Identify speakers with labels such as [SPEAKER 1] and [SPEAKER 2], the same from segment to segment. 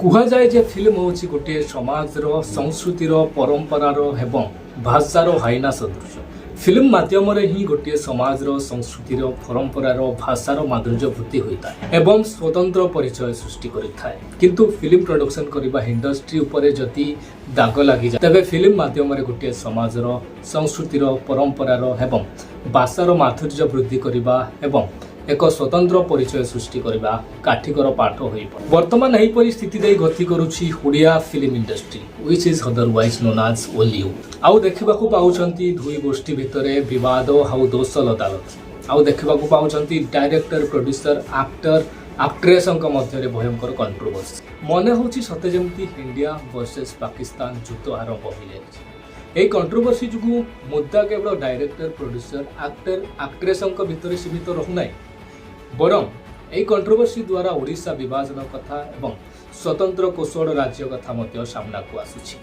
[SPEAKER 1] କୁହାଯାଏ ଯେ ଫିଲ୍ମ ହେଉଛି ଗୋଟିଏ ସମାଜର ସଂସ୍କୃତିର, ପରମ୍ପରାର ଏବଂ ଭାଷାର ଆଇନା ସଦୃଶ। ଫିଲ୍ମ ମାଧ୍ୟମରେ ହିଁ ଗୋଟିଏ ସମାଜର ସଂସ୍କୃତିର, ପରମ୍ପରାର, ଭାଷାର ମାଧୁର୍ଯ୍ୟ ବୃଦ୍ଧି ହୋଇଥାଏ ଏବଂ ସ୍ୱତନ୍ତ୍ର ପରିଚୟ ସୃଷ୍ଟି କରିଥାଏ। କିନ୍ତୁ ଫିଲ୍ମ ପ୍ରଡକ୍ସନ କରିବା ଇଣ୍ଡଷ୍ଟ୍ରି ଉପରେ ଯଦି ଦାଗ ଲାଗିଯାଏ, ତେବେ ଫିଲ୍ମ ମାଧ୍ୟମରେ ଗୋଟିଏ ସମାଜର ସଂସ୍କୃତିର, ପରମ୍ପରାର ଏବଂ ଭାଷାର ମାଧୁର୍ଯ୍ୟ ବୃଦ୍ଧି କରିବା ଏବଂ ଏକ ସ୍ୱତନ୍ତ୍ର ପରିଚୟ ସୃଷ୍ଟି କରିବା କାଠିକର ପାଠ ହୋଇପଡ଼େ। ବର୍ତ୍ତମାନ ଏହିପରି ସ୍ଥିତି ଦେଇ ଗତି କରୁଛି Odia film industry, which is otherwise known as Ollywood। ଆଉ ଦେଖିବାକୁ ପାଉଛନ୍ତି ଦୁଇ ଗୋଷ୍ଠୀ ଭିତରେ ବିବାଦ ଆଉ ଦୋଷ ଲଦାଲତ। ଆଉ ଦେଖିବାକୁ ପାଉଛନ୍ତି ଡାଇରେକ୍ଟର, ପ୍ରଡ୍ୟୁସର, ଆକ୍ଟର, ଆକ୍ଟ୍ରେସଙ୍କ ମଧ୍ୟରେ ଭୟଙ୍କର କଣ୍ଟ୍ରୋଭର୍ସି। ମନେ ହେଉଛି ସତେ ଯେମିତି ଇଣ୍ଡିଆ ଭର୍ସେସ୍ ପାକିସ୍ତାନ ଯୁଦ୍ଧ ଆରମ୍ଭ ହୋଇଯାଇଛି। ଏହି କଣ୍ଟ୍ରୋଭର୍ସି ଯୋଗୁଁ ମୁଦ୍ଦା କେବଳ ଡାଇରେକ୍ଟର, ପ୍ରଡ୍ୟୁସର, ଆକ୍ଟର, ଆକ୍ଟ୍ରେସଙ୍କ ଭିତରେ ସୀମିତ ରହୁନାହିଁ, ବରଂ ଏହି କଣ୍ଟ୍ରୋଭର୍ସି ଦ୍ୱାରା ଓଡ଼ିଶା ବିଭାଜନ କଥା ଏବଂ ସ୍ୱତନ୍ତ୍ର କୋଶଳ ରାଜ୍ୟ କଥା ମଧ୍ୟ ସାମ୍ନାକୁ ଆସୁଛି।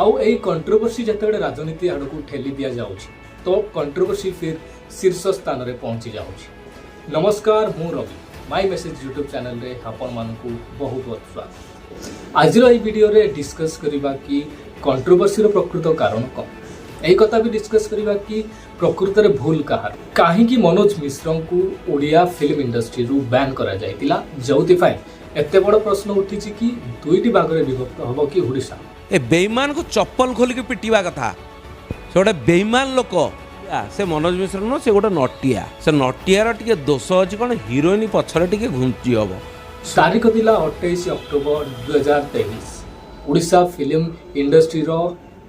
[SPEAKER 1] ଆଉ ଏହି କଣ୍ଟ୍ରୋଭର୍ସି ଯେତେବେଳେ ରାଜନୀତି ଆଡ଼କୁ ଠେଲି ଦିଆଯାଉଛି, ତ କଣ୍ଟ୍ରୋଭର୍ସି ଫିର୍ ଶୀର୍ଷ ସ୍ଥାନରେ ପହଞ୍ଚି ଯାଉଛି। ନମସ୍କାର, ମୁଁ ରବି। ମାଇ ମେସେଜ ୟୁଟ୍ୟୁବ୍ ଚ୍ୟାନେଲରେ ଆପଣମାନଙ୍କୁ ବହୁତ ବହୁତ ସ୍ୱାଗତ। ଆଜିର ଏହି ଭିଡ଼ିଓରେ ଡିସ୍କସ୍ କରିବା କି କଣ୍ଟ୍ରୋଭର୍ସିର ପ୍ରକୃତ କାରଣ କ'ଣ। ଏହି କଥା ବି ଡିସ୍କସ୍ କରିବା କି ପ୍ରକୃତରେ ଭୁଲ କାହାର, କାହିଁକି ମନୋଜ ମିଶ୍ରଙ୍କୁ ଓଡ଼ିଆ ଫିଲ୍ମ ଇଣ୍ଡଷ୍ଟ୍ରିରୁ ବ୍ୟାନ୍ କରାଯାଇଥିଲା, ଯେଉଁଥିପାଇଁ ଏତେ ବଡ଼ ପ୍ରଶ୍ନ ଉଠିଛି କି ଦୁଇଟି ଭାଗରେ ବିଭକ୍ତ ହେବ କି ଓଡ଼ିଶା?
[SPEAKER 2] ଏ ବେଇମାନକୁ ଚପଲ ଖୋଲିକି ପିଟିବା କଥା। ସେ ଗୋଟେ ବେଇମାନ ଲୋକ। ସେ ମନୋଜ ମିଶ୍ର ନୁହଁ, ସେ ଗୋଟେ ନଟିଆ। ସେ ନଟିଆର ଟିକେ ଦୋଷ ଅଛି କ'ଣ, ହିରୋଇନ ପଛରେ ଟିକେ ଘୁଞ୍ଚି ହବ।
[SPEAKER 1] ତାରିଖ ଥିଲା 28 ଅକ୍ଟୋବର 2023। ଓଡ଼ିଶା ଫିଲ୍ମ ଇଣ୍ଡଷ୍ଟ୍ରିର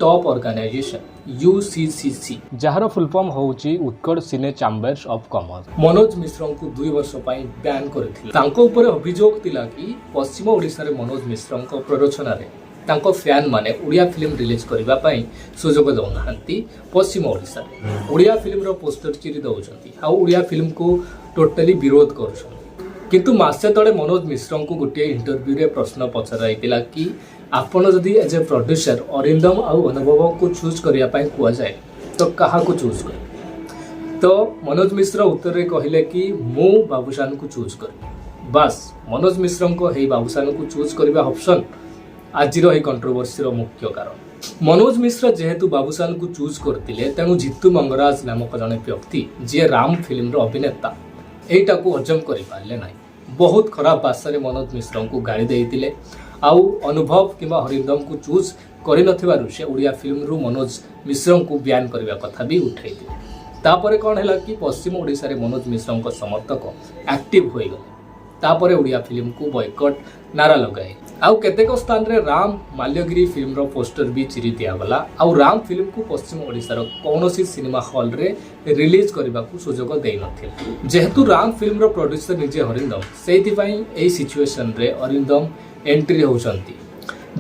[SPEAKER 1] ଟପ୍ ଅର୍ଗାନାଇଜେସନ୍ ୟୁସିସିସି, ଯାହାର ଫୁଲ୍ ଫର୍ମ ହେଉଛି Utkal cine chambers of commerce, Manoj ମିଶ୍ରଙ୍କୁ 2 ବର୍ଷ ପାଇଁ ବ୍ୟାନ୍ କରିଥିଲେ। ତାଙ୍କ ଉପରେ ଅଭିଯୋଗ ଥିଲା କି ପଶ୍ଚିମ ଓଡ଼ିଶାରେ ମନୋଜ ମିଶ୍ରଙ୍କ ପ୍ରରୋଚନାରେ ତାଙ୍କ ଫ୍ୟାନ୍ ମାନେ ଓଡ଼ିଆ ଫିଲ୍ମ ରିଲିଜ୍ କରିବା ପାଇଁ ସୁଯୋଗ ଦେଉନାହାନ୍ତି। ପଶ୍ଚିମ ଓଡ଼ିଶାରେ ଓଡ଼ିଆ ଫିଲ୍ମର ପୋଷ୍ଟର ଚିରି ଦେଉଛନ୍ତି ଆଉ ଓଡ଼ିଆ ଫିଲ୍ମକୁ ଟୋଟାଲି ବିରୋଧ କରୁଛନ୍ତି। କିନ୍ତୁ ମାସେ ତଳେ ମନୋଜ ମିଶ୍ରଙ୍କୁ ଗୋଟିଏ ଇଣ୍ଟରଭ୍ୟୁରେ ପ୍ରଶ୍ନ ପଚରାଯାଇଥିଲା କି ଆପଣ ଯଦି ଏଜ୍ ଏ ପ୍ରଡ୍ୟୁସର ଅରିନ୍ଦମ ଆଉ ଅନୁଭବଙ୍କୁ ଚୁଜ୍ କରିବା ପାଇଁ କୁହାଯାଏ, ତ କାହାକୁ ଚୁଜ୍ କରିବେ? ତ ମନୋଜ ମିଶ୍ର ଉତ୍ତରରେ କହିଲେ କି ମୁଁ ବାବୁସାନକୁ ଚୁଜ୍ କରିବି। ବାସ୍, ମନୋଜ ମିଶ୍ରଙ୍କ ଏହି ବାବୁସାନକୁ ଚୁଜ୍ କରିବା ଅପସନ୍ ଆଜିର ଏହି କଣ୍ଟ୍ରୋଭର୍ସିର ମୁଖ୍ୟ କାରଣ। ମନୋଜ ମିଶ୍ର ଯେହେତୁ ବାବୁସାନକୁ ଚୁଜ୍ କରିଥିଲେ, ତେଣୁ ଜିତୁ ମଙ୍ଗରାଜ ନାମକ ଜଣେ ବ୍ୟକ୍ତି, ଯିଏ ରାମ ଫିଲ୍ମର ଅଭିନେତା, ଏଇଟାକୁ ହଜମ କରିପାରିଲେ ନାହିଁ। ବହୁତ ଖରାପ ଭାଷାରେ ମନୋଜ ମିଶ୍ରଙ୍କୁ ଗାଳି ଦେଇଥିଲେ ଆଉ ଅନୁଭବ କିମ୍ବା ଅରିନ୍ଦମକୁ ଚୁଜ୍ କରିନଥିବାରୁ ସେ ଓଡ଼ିଆ ଫିଲ୍ମରୁ ମନୋଜ ମିଶ୍ରଙ୍କୁ ବ୍ୟାନ୍ କରିବା କଥା ବି ଉଠାଇଥିଲେ। ତାପରେ କ'ଣ ହେଲା କି ପଶ୍ଚିମ ଓଡ଼ିଶାରେ ମନୋଜ ମିଶ୍ରଙ୍କ ସମର୍ଥକ ଆକ୍ଟିଭ ହୋଇଗଲେ। ତାପରେ ଓଡ଼ିଆ ଫିଲ୍ମକୁ ବୟକଟ୍ ନାରା ଲଗାଇ ଆଉ କେତେକ ସ୍ଥାନରେ ରାମ ମାଲ୍ୟଗିରି ଫିଲ୍ମର ପୋଷ୍ଟର ବି ଚିରି ଦିଆଗଲା ଆଉ ରାମ ଫିଲ୍ମକୁ ପଶ୍ଚିମ ଓଡ଼ିଶାର କୌଣସି ସିନେମା ହଲରେ ରିଲିଜ୍ କରିବାକୁ ସୁଯୋଗ ଦେଇନଥିଲେ। ଯେହେତୁ ରାମ ଫିଲ୍ମର ପ୍ରଡ୍ୟୁସର ନିଜେ ଅରିନ୍ଦମ, ସେଇଥିପାଇଁ ଏହି ସିଚୁଏସନରେ ଅରିନ୍ଦମ ଏଣ୍ଟ୍ରି ହେଉଛନ୍ତି।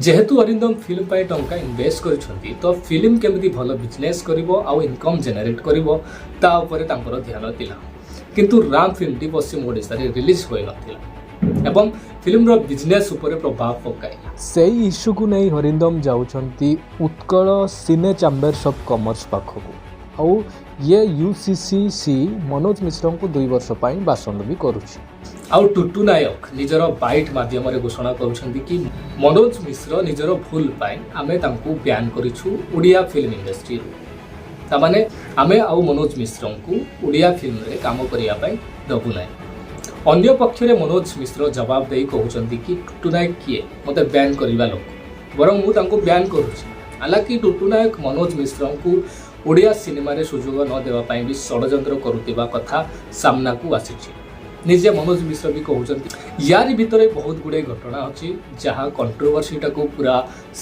[SPEAKER 1] ଯେହେତୁ ଅରିନ୍ଦମ ଫିଲ୍ମ ପାଇଁ ଟଙ୍କା ଇନଭେଷ୍ଟ କରିଛନ୍ତି, ତ ଫିଲ୍ମ କେମିତି ଭଲ ବିଜନେସ୍ କରିବ ଆଉ ଇନକମ୍ ଜେନେରେଟ୍ କରିବ, ତା ଉପରେ ତାଙ୍କର ଧ୍ୟାନ ଥିଲା। କିନ୍ତୁ ରାମ ଫିଲ୍ମଟି ପଶ୍ଚିମ ଓଡ଼ିଶାରେ ରିଲିଜ୍ ହୋଇନଥିଲା ଏବଂ ଫିଲ୍ମର ବିଜନେସ୍ ଉପରେ ପ୍ରଭାବ ପକାଇଲା।
[SPEAKER 3] ସେଇ ଇସ୍ୟୁକୁ ନେଇ ଅରିନ୍ଦମ ଯାଉଛନ୍ତି Utkal cine chambers of commerce ପାଖକୁ ଆଉ ଇଏ ୟୁସିସିସି ମନୋଜ ମିଶ୍ରଙ୍କୁ 2 ବର୍ଷ ପାଇଁ ବାସନ୍ଦ ବି କରୁଛି।
[SPEAKER 1] ଆଉ ଟୁଟୁ ନାୟକ ନିଜର ବାଇଟ୍ ମାଧ୍ୟମରେ ଘୋଷଣା କରୁଛନ୍ତି କି ମନୋଜ ମିଶ୍ର ନିଜର ଭୁଲ ପାଇଁ ଆମେ ତାଙ୍କୁ ବ୍ୟାନ୍ କରିଛୁ ଓଡ଼ିଆ ଫିଲ୍ମ ଇଣ୍ଡଷ୍ଟ୍ରିରୁ। ତାମାନେ ଆମେ ଆଉ ମନୋଜ ମିଶ୍ରଙ୍କୁ ଓଡ଼ିଆ ଫିଲ୍ମରେ କାମ କରିବା ପାଇଁ ଦେବୁ ନାହିଁ। ଅନ୍ୟ ପକ୍ଷରେ ମନୋଜ ମିଶ୍ର ଜବାବ ଦେଇ କହୁଛନ୍ତି କି ଟୁଟୁ ନାୟକ କିଏ ମୋତେ ବ୍ୟାନ୍ କରିବା ଲୋକ, ବରଂ ମୁଁ ତାଙ୍କୁ ବ୍ୟାନ୍ କରୁଛି। ହାଲାକି ଟୁଟୁ ନାୟକ ମନୋଜ ମିଶ୍ରଙ୍କୁ ଓଡ଼ିଆ ସିନେମାରେ ସୁଯୋଗ ନ ଦେବା ପାଇଁ ବି ଷଡ଼ଯନ୍ତ୍ର କରୁଥିବା କଥା ସାମ୍ନାକୁ ଆସିଛି। ନିଜେ ମନୋଜ ମିଶ୍ର ବି କହୁଛନ୍ତି। ୟାରି ଭିତରେ ବହୁତ ଗୁଡ଼ିଏ ଘଟଣା ଅଛି, ଯାହା କଣ୍ଟ୍ରୋଭର୍ସିଟାକୁ ପୁରା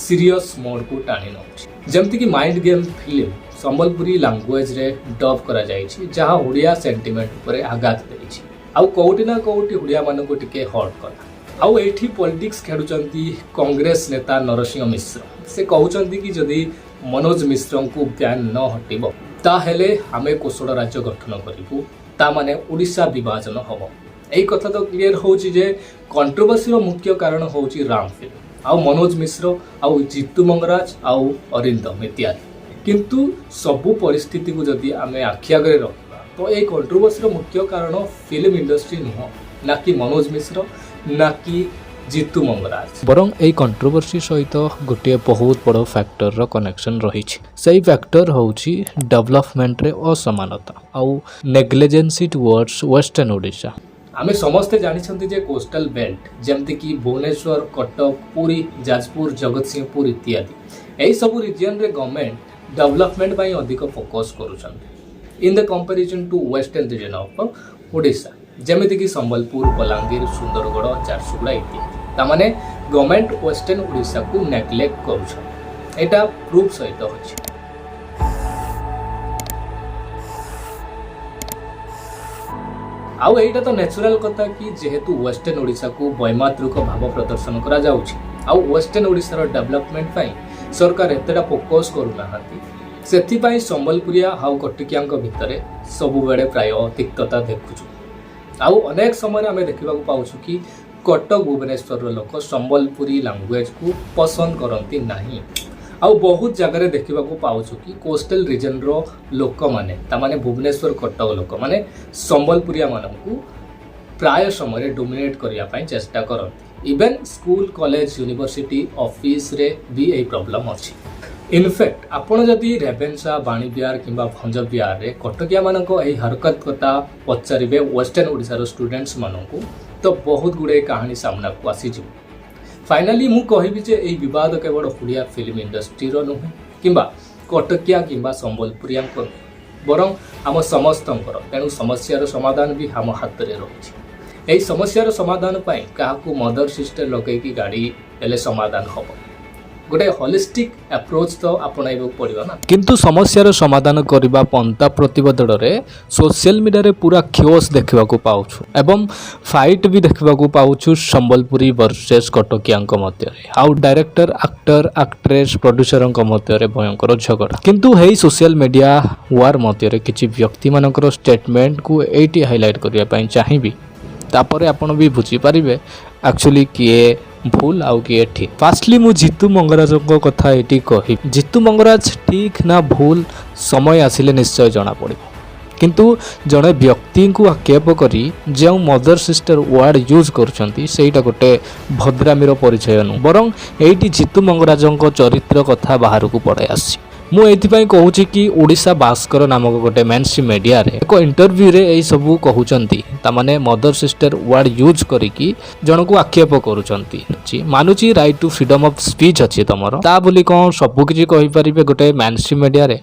[SPEAKER 1] ସିରିୟସ୍ ମୋଡ଼କୁ ଟାଣି ନେଉଛି। ଯେମିତିକି ମାଇଣ୍ଡ ଗେମ୍ ଫିଲ୍ମ ସମ୍ବଲପୁରୀ ଲାଙ୍ଗୁଏଜରେ ଡବ୍ କରାଯାଇଛି, ଯାହା ଓଡ଼ିଆ ସେଣ୍ଟିମେଣ୍ଟ ଉପରେ ଆଘାତ ଦେଇଛି ଆଉ କୋଉଠି ନା କୋଉଠି ଓଡ଼ିଆମାନଙ୍କୁ ଟିକେ ହର୍ଟ କଲା। ଆଉ ଏଇଠି ପଲିଟିକ୍ସ ଖେଳୁଛନ୍ତି କଂଗ୍ରେସ ନେତା ନରସିଂହ ମିଶ୍ର। ସେ କହୁଛନ୍ତି କି ଯଦି ମନୋଜ ମିଶ୍ରଙ୍କୁ ବ୍ୟାନ୍ ନ ହଟିବ, ତାହେଲେ ଆମେ କୋଶଳ ରାଜ୍ୟ ଗଠନ କରିବୁ, ତା ମାନେ ଓଡ଼ିଶା ବିଭାଜନ ହେବ। ଏଇ କଥା ତ କ୍ଲିୟର ହେଉଛି ଯେ କଣ୍ଟ୍ରୋଭର୍ସିର ମୁଖ୍ୟ କାରଣ ହେଉଛି ରାମ ଫିଲ୍ମ ଆଉ ମନୋଜ ମିଶ୍ର ଆଉ ଜିତୁ ମଙ୍ଗରାଜ ଆଉ ଅରିନ୍ଦମ ଇତ୍ୟାଦି। କିନ୍ତୁ ସବୁ ପରିସ୍ଥିତିକୁ ଯଦି ଆମେ ଆଖି ଆଗରେ ରଖିବା, ତ ଏଇ କଣ୍ଟ୍ରୋଭର୍ସିର ମୁଖ୍ୟ କାରଣ ଫିଲ୍ମ ଇଣ୍ଡଷ୍ଟ୍ରି ନୁହଁ, ନା କି ମନୋଜ ମିଶ୍ର, ନା କି ଜିତୁ ମଙ୍ଗରାଜ।
[SPEAKER 3] ବରଂ ଏଇ କଣ୍ଟ୍ରୋଭର୍ସି ସହିତ ଗୋଟିଏ ବହୁତ ବଡ଼ ଫ୍ୟାକ୍ଟରର କନେକ୍ସନ୍ ରହିଛି। ସେଇ ଫ୍ୟାକ୍ଟର ହେଉଛି ଡେଭଲପମେଣ୍ଟରେ ଅସମାନତା ଆଉ ନେଗ୍ଲିଜେନ୍ସି ଟୁୱାର୍ଡସ୍ ୱେଷ୍ଟର୍ଣ୍ଣ ଓଡ଼ିଶା।
[SPEAKER 1] ଆମେ ସମସ୍ତେ ଜାଣିଛନ୍ତି ଯେ କୋଷ୍ଟାଲ ବେଲ୍ଟ, ଯେମିତିକି ଭୁବନେଶ୍ୱର, କଟକ, ପୁରୀ, ଯାଜପୁର, ଜଗତସିଂହପୁର ଇତ୍ୟାଦି, ଏହିସବୁ ରିଜିଅନରେ ଗଭର୍ଣ୍ଣମେଣ୍ଟ ଡେଭଲପମେଣ୍ଟ ପାଇଁ ଅଧିକ ଫୋକସ୍ କରୁଛନ୍ତି in the comparison to western region of Odisha, ଯେମିତିକି ସମ୍ବଲପୁର, ବଲାଙ୍ଗୀର, ସୁନ୍ଦରଗଡ଼, ଝାରସୁଗୁଡ଼ା ଇତ୍ୟାଦି। ତା ମାନେ ଗଭର୍ଣ୍ଣମେଣ୍ଟ ୱେଷ୍ଟର୍ଣ୍ଣ ଓଡ଼ିଶାକୁ ନେଗ୍ଲେକ୍ଟ କରୁଛନ୍ତି। ଏଇଟା ପ୍ରୁଫ୍ ସହିତ ଅଛି। ଆଉ ଏଇଟା ତ ନ୍ୟାଚୁରାଲ କଥା କି ଯେହେତୁ ୱେଷ୍ଟର୍ଣ୍ଣ ଓଡ଼ିଶାକୁ ବୈମାତୃକ ଭାବ ପ୍ରଦର୍ଶନ କରାଯାଉଛି ଆଉ ୱେଷ୍ଟର୍ଣ୍ଣ ଓଡ଼ିଶାର ଡେଭଲପମେଣ୍ଟ ପାଇଁ ସରକାର ଏତେଟା ଫୋକସ୍ କରୁନାହାନ୍ତି, ସେଥିପାଇଁ ସମ୍ବଲପୁରିଆ ଆଉ କଟକିଆଙ୍କ ଭିତରେ ସବୁବେଳେ ପ୍ରାୟ ତିକ୍ତତା ଦେଖୁଛୁ। ଆଉ ଅନେକ ସମୟରେ ଆମେ ଦେଖିବାକୁ ପାଉଛୁ କି କଟକ, ଭୁବନେଶ୍ୱରର ଲୋକ ସମ୍ବଲପୁରୀ ଲାଙ୍ଗୁଏଜକୁ ପସନ୍ଦ କରନ୍ତି ନାହିଁ। ଆଉ ବହୁତ ଜାଗାରେ ଦେଖିବାକୁ ପାଉଛୁ କି କୋଷ୍ଟାଲ ରିଜନର ଲୋକମାନେ, ତା ମାନେ ଭୁବନେଶ୍ୱର, କଟକ ଲୋକମାନେ ସମ୍ବଲପୁରିଆମାନଙ୍କୁ ପ୍ରାୟ ସମୟରେ ଡୋମିନେଟ୍ କରିବା ପାଇଁ ଚେଷ୍ଟା କରନ୍ତି। ଇଭେନ୍ ସ୍କୁଲ, କଲେଜ, ୟୁନିଭର୍ସିଟି, ଅଫିସରେ ବି ଏହି ପ୍ରୋବ୍ଲେମ୍ ଅଛି। ଇନଫ୍ୟାକ୍ଟ ଆପଣ ଯଦି ରେଭେନ୍ସା, ବାଣୀବିହାର କିମ୍ବା ଭଞ୍ଜ ବିହାରରେ କଟକିଆମାନଙ୍କ ଏହି ହରକତ କଥା ପଚାରିବେ ୱେଷ୍ଟର୍ଣ୍ଣ ଓଡ଼ିଶାର ଷ୍ଟୁଡେଣ୍ଟସମାନଙ୍କୁ, ତ ବହୁତ ଗୁଡ଼ିଏ କାହାଣୀ ସାମ୍ନାକୁ ଆସିଯିବ। ଫାଇନାଲି ମୁଁ କହିବି ଯେ ଏହି ବିବାଦ କେବଳ ଓଡ଼ିଆ ଫିଲ୍ମ ଇଣ୍ଡଷ୍ଟ୍ରିର ନୁହେଁ କିମ୍ବା କଟକିଆ କିମ୍ବା ସମ୍ବଲପୁରିଆଙ୍କ ନୁହେଁ, ବରଂ ଆମ ସମସ୍ତଙ୍କର। ତେଣୁ ସମସ୍ୟାର ସମାଧାନ ବି ଆମ ହାତରେ ରହିଛି। ଏହି ସମସ୍ୟାର ସମାଧାନ ପାଇଁ କାହାକୁ ମଦର ସିଷ୍ଟର ଲଗେଇକି ଗାଡ଼ି ହେଲେ ସମାଧାନ ହେବ? ଗୋଟେ ହଲିଷ୍ଟିକ୍ ଆପ୍ରୋଚ୍ ତ ଆପଣାଇବାକୁ ପଡ଼ିବ ନା।
[SPEAKER 3] କିନ୍ତୁ ସମସ୍ୟାର ସମାଧାନ କରିବା ପନ୍ଥା ପ୍ରତିବଦଳରେ ସୋସିଆଲ ମିଡ଼ିଆରେ ପୁରା କେଓସ୍ ଦେଖିବାକୁ ପାଉଛୁ ଏବଂ ଫାଇଟ୍ ବି ଦେଖିବାକୁ ପାଉଛୁ ସମ୍ବଲପୁରୀ ଭର୍ସେସ୍ କଟକିଆଙ୍କ ମଧ୍ୟରେ ଆଉ ଡାଇରେକ୍ଟର, ଆକ୍ଟର, ଆକ୍ଟ୍ରେସ୍, ପ୍ରଡ୍ୟୁସରଙ୍କ ମଧ୍ୟରେ ଭୟଙ୍କର ଝଗଡ଼ା। କିନ୍ତୁ ଏହି ସୋସିଆଲ ମିଡ଼ିଆ ୱାର୍ ମଧ୍ୟରେ କିଛି ବ୍ୟକ୍ତିମାନଙ୍କର ଷ୍ଟେଟମେଣ୍ଟକୁ ଏଇଠି ହାଇଲାଇଟ୍ କରିବା ପାଇଁ ଚାହିଁବି। ତାପରେ ଆପଣ ବି ବୁଝିପାରିବେ ଆକ୍ଚୁଆଲି କିଏ ଭୁଲ ଆଉ କିଏ ଠିକ୍। ଫାଷ୍ଟଲି ମୁଁ ଜିତୁ ମଙ୍ଗରାଜଙ୍କ କଥା ଏଇଠି କହିବି। ଜିତୁ ମଙ୍ଗରାଜ ଠିକ୍ ନା ଭୁଲ, ସମୟ ଆସିଲେ ନିଶ୍ଚୟ ଜଣାପଡ଼ିବ। କିନ୍ତୁ ଜଣେ ବ୍ୟକ୍ତିଙ୍କୁ ଆକ୍ଷେପ କରି ଯେଉଁ ମଦର ସିଷ୍ଟର ୱାର୍ଡ଼ ୟୁଜ୍ କରୁଛନ୍ତି, ସେଇଟା ଗୋଟେ ଭଦ୍ରାମୀର ପରିଚୟ ନୁହଁ। ବରଂ ଏଇଠି ଜିତୁ ମଙ୍ଗରାଜଙ୍କ ଚରିତ୍ର କଥା ବାହାରକୁ ପଳାଇ ଆସିଛି। ମୁଁ ଏଇଥିପାଇଁ କହୁଛି କି ଓଡ଼ିଶା ଭାସ୍କର ନାମକ ଗୋଟେ ମେନ୍ ଷ୍ଟ୍ରିମ୍ ମିଡ଼ିଆରେ ଏକ ଇଣ୍ଟରଭ୍ୟୁରେ ଏଇସବୁ କହୁଛନ୍ତି। ତା ମାନେ ମଦର ସିଷ୍ଟର ୱାର୍ଡ଼ ୟୁଜ୍ କରିକି ଜଣକୁ ଆକ୍ଷେପ କରୁଛନ୍ତି। ମାନୁଛି, right to freedom of speech ଅଛି ତମର, ତା ବୋଲି କ'ଣ ସବୁ କିଛି କହିପାରିବେ ଗୋଟେ ମେନ୍ ଷ୍ଟ୍ରିମ୍ ମିଡ଼ିଆରେ?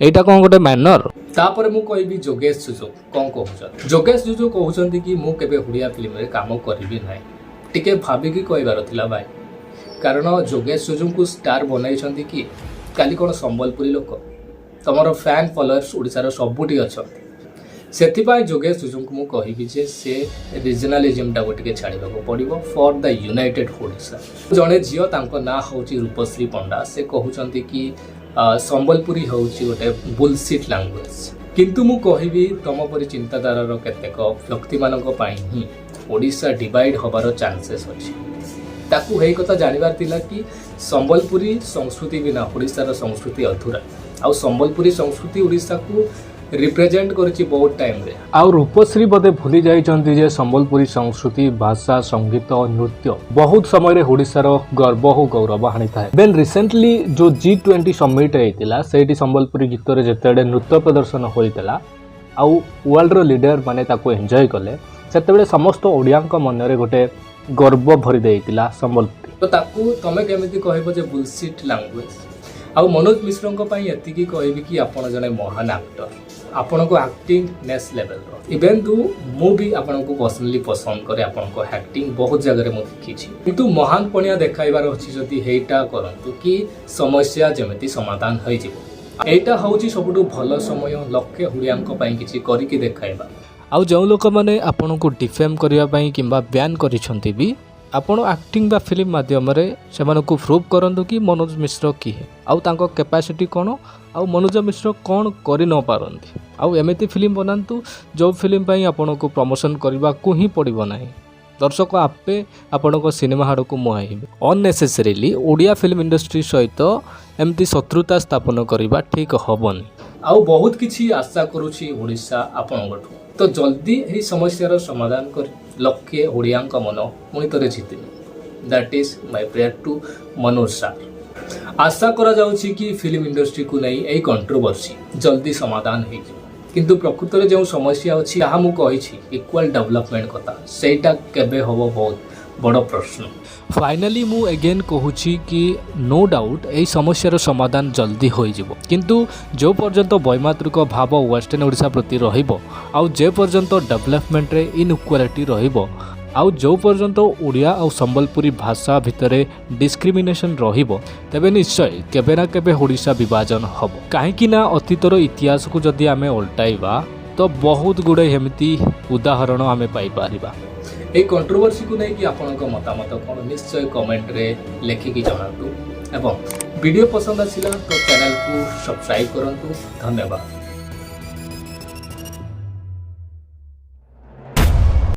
[SPEAKER 3] ଏଇଟା କ'ଣ ଗୋଟେ ମ୍ୟାନର?
[SPEAKER 1] ତାପରେ ମୁଁ କହିବି ଯୋଗେଶ ଜୁଜୁ କ'ଣ କହୁଛନ୍ତି। ଯୋଗେଶ ଜୁଜୁ କହୁଛନ୍ତି କି ମୁଁ କେବେ ଓଡ଼ିଆ ଫିଲ୍ମରେ କାମ କରିବି ନାହିଁ। ଟିକେ ଭାବିକି କହିବାର ଥିଲା ଭାଇ, କାରଣ ଯୋଗେଶ ଜୁଜୁଙ୍କୁ ଷ୍ଟାର ବନାଇଛନ୍ତି କି କାଲି କ'ଣ ସମ୍ବଲପୁରୀ ଲୋକ? ତମର ଫ୍ୟାନ୍ ଫଲୋଅର୍ସ ଓଡ଼ିଶାର ସବୁଠି ଅଛନ୍ତି। ସେଥିପାଇଁ ଯୋଗେଶ ଜୁଜୁଙ୍କୁ ମୁଁ କହିବି ଯେ ସେ ରିଜନାଲିଜିମ୍ଟାକୁ ଟିକେ ଛାଡ଼ିବାକୁ ପଡ଼ିବ ଫର୍ the united Odisha. ଜଣେ ଝିଅ, ତାଙ୍କ ନାଁ ହେଉଛି ରୂପଶ୍ରୀ ପଣ୍ଡା, ସେ କହୁଛନ୍ତି କି ସମ୍ବଲପୁରୀ ହେଉଛି ଗୋଟେ ବୁଲସିଟ୍ ଲାଙ୍ଗୁଏଜ। କିନ୍ତୁ ମୁଁ କହିବି, ତମ ପରି ଚିନ୍ତାଧାରାର କେତେକ ବ୍ୟକ୍ତିମାନଙ୍କ ପାଇଁ ହିଁ ଓଡ଼ିଶା ଡିଭାଇଡ୍ ହେବାର ଚାନ୍ସେସ୍ ଅଛି। ତାକୁ ଏଇ କଥା ଜାଣିବାର ଥିଲା କି ସମ୍ବଲପୁରୀ ସଂସ୍କୃତି ବିନା ଓଡ଼ିଶାର ସଂସ୍କୃତି ଅଧୁରା ଆଉ ସମ୍ବଲପୁରୀ ସଂସ୍କୃତି ଓଡ଼ିଶାକୁ ରିପ୍ରେଜେଣ୍ଟ କରିଛି ବହୁତ ଟାଇମ୍ରେ।
[SPEAKER 3] ଆଉ ରୂପଶ୍ରୀ ବୋଧେ ଭୁଲି ଯାଇଛନ୍ତି ଯେ ସମ୍ବଲପୁରୀ ସଂସ୍କୃତି, ଭାଷା, ସଙ୍ଗୀତ, ନୃତ୍ୟ ବହୁତ ସମୟରେ ଓଡ଼ିଶାର ଗର୍ବ ଓ ଗୌରବ ଆଣିଥାଏ। ଦେନ୍ ରିସେଣ୍ଟଲି ଯେଉଁ G20 summit ହେଇଥିଲା, ସେଇଠି ସମ୍ବଲପୁରୀ ଗୀତରେ ଯେତେବେଳେ ନୃତ୍ୟ ପ୍ରଦର୍ଶନ ହୋଇଥିଲା ଆଉ ୱାର୍ଲଡର ଲିଡର ମାନେ ତାକୁ ଏନ୍ଜୟ କଲେ, ସେତେବେଳେ ସମସ୍ତ ଓଡ଼ିଆଙ୍କ ମନରେ ଗୋଟେ ଗର୍ବ ଭରି ଦେଇଥିଲା ସମ୍ବଲପୁରୀ।
[SPEAKER 1] ତ ତାକୁ ତମେ କେମିତି କହିବ ଯେ ବୁଲସିଟ୍ ଲାଙ୍ଗୁଏଜ? ଆଉ ମନୋଜ ମିଶ୍ରଙ୍କ ପାଇଁ ଏତିକି କହିବି କି ଆପଣ ଜଣେ ମହାନ ଆକ୍ଟର, ଆପଣଙ୍କ ଆକ୍ଟିଂ ନେକ୍ସଟ ଲେଭେଲର। ଇଭେନ୍ ଦୋ ମୁଁ ବି ଆପଣଙ୍କୁ ପର୍ସନାଲି ପସନ୍ଦ କରେ, ଆପଣଙ୍କ ଆକ୍ଟିଂ ବହୁତ ଜାଗାରେ ମୁଁ ଦେଖିଛି। କିନ୍ତୁ ମହାନ ପଣିଆ ଦେଖାଇବାର ଅଛି ଯଦି, ହେଇଟା କରନ୍ତୁ କି ସମସ୍ୟା ଯେମିତି ସମାଧାନ ହେଇଯିବ। ଏଇଟା ହେଉଛି ସବୁଠୁ ଭଲ ସମୟ ଲକ୍ଷେ ଓଡ଼ିଆଙ୍କ ପାଇଁ କିଛି କରିକି ଦେଖାଇବା।
[SPEAKER 3] ଆଉ ଯେଉଁ ଲୋକମାନେ ଆପଣଙ୍କୁ ଡିଫେମ୍ କରିବା ପାଇଁ କିମ୍ବା ବ୍ୟାନ୍ କରିଛନ୍ତି ବି, ଆପଣ ଆକ୍ଟିଂ ବା ଫିଲ୍ମ ମାଧ୍ୟମରେ ସେମାନଙ୍କୁ ପ୍ରୁଭ୍ କରନ୍ତୁ କି ମନୋଜ ମିଶ୍ର କିଏ ଆଉ ତାଙ୍କ କାପାସିଟି କ'ଣ ଆଉ ମନୋଜ ମିଶ୍ର କ'ଣ କରି ନ ପାରନ୍ତି। ଆଉ ଏମିତି ଫିଲ୍ମ ବନାନ୍ତୁ ଯେଉଁ ଫିଲ୍ମ ପାଇଁ ଆପଣଙ୍କୁ ପ୍ରମୋସନ୍ କରିବାକୁ ହିଁ ପଡ଼ିବ ନାହିଁ। ଦର୍ଶକ ଆପେ ଆପଣଙ୍କ ସିନେମା ଆଡ଼କୁ ମୁହାଁଇବେ। ଅନନେସେସରିଲି ଓଡ଼ିଆ ଫିଲ୍ମ ଇଣ୍ଡଷ୍ଟ୍ରି ସହିତ ଏମିତି ଶତ୍ରୁତା ସ୍ଥାପନ କରିବା ଠିକ୍ ହେବନି।
[SPEAKER 1] ଆଉ ବହୁତ କିଛି ଆଶା କରୁଛି ଓଡ଼ିଶା ଆପଣଙ୍କଠୁ। ତ ଜଲ୍ଦି ଏହି ସମସ୍ୟାର ସମାଧାନ କରି ଲକ୍ଷେ ଓଡ଼ିଆଙ୍କ ମନ ପୁଣି ଥରେ ଜିତିନିଅ। That is my prayer to Manoj sir. ଆଶା କରାଯାଉଛି କି ଫିଲ୍ମ ଇଣ୍ଡଷ୍ଟ୍ରିକୁ ନେଇ ଏଇ କଣ୍ଟ୍ରୋଭର୍ସି ଜଲ୍ଦି ସମାଧାନ ହେଇଯିବ। କିନ୍ତୁ ପ୍ରକୃତରେ ଯେଉଁ ସମସ୍ୟା ଅଛି, ତାହା ମୁଁ କହିଛି, ଇକ୍ୱାଲ୍ ଡେଭଲପମେଣ୍ଟ କଥା, ସେଇଟା କେବେ ହେବ, ବହୁତ ବଡ଼ ପ୍ରଶ୍ନ। ଫାଇନାଲି ମୁଁ ଏଗେନ୍ କହୁଛି କି ନୋ ଡାଉଟ୍ ଏଇ ସମସ୍ୟାର ସମାଧାନ ଜଲ୍ଦି ହୋଇଯିବ, କିନ୍ତୁ ଯେଉଁ ପର୍ଯ୍ୟନ୍ତ ବୈମାତୃକ ଭାବ ୱେଷ୍ଟର୍ଣ୍ଣ ଓଡ଼ିଶା ପ୍ରତି ରହିବ, ଆଉ ଯେ ପର୍ଯ୍ୟନ୍ତ ଡେଭଲପମେଣ୍ଟରେ ଇନ୍ଇକ୍ୱାଲିଟି ରହିବ, ଆଉ ଯେଉଁ ପର୍ଯ୍ୟନ୍ତ ଓଡ଼ିଆ ଆଉ ସମ୍ବଲପୁରୀ ଭାଷା ଭିତରେ ଡିସ୍କ୍ରିମିନେସନ୍ ରହିବ, ତେବେ ନିଶ୍ଚୟ କେବେ ନା କେବେ ଓଡ଼ିଶା ବିଭାଜନ ହେବ। କାହିଁକି ନା ଅତୀତର ଇତିହାସକୁ ଯଦି ଆମେ ଓଲଟାଇବା, ତ ବହୁତ ଗୁଡ଼ିଏ ଏମିତି ଉଦାହରଣ ଆମେ ପାଇପାରିବା। ଏଇ କଣ୍ଟ୍ରୋଭର୍ସିକୁ ନେଇକି ଆପଣଙ୍କ ମତାମତ କ'ଣ, ନିଶ୍ଚୟ କମେଣ୍ଟରେ ଲେଖିକି ଜଣାନ୍ତୁ ଏବଂ ଭିଡ଼ିଓ ପସନ୍ଦ ଆସିଲା ତ ଚ୍ୟାନେଲକୁ ସବସ୍କ୍ରାଇବ୍ କରନ୍ତୁ। ଧନ୍ୟବାଦ।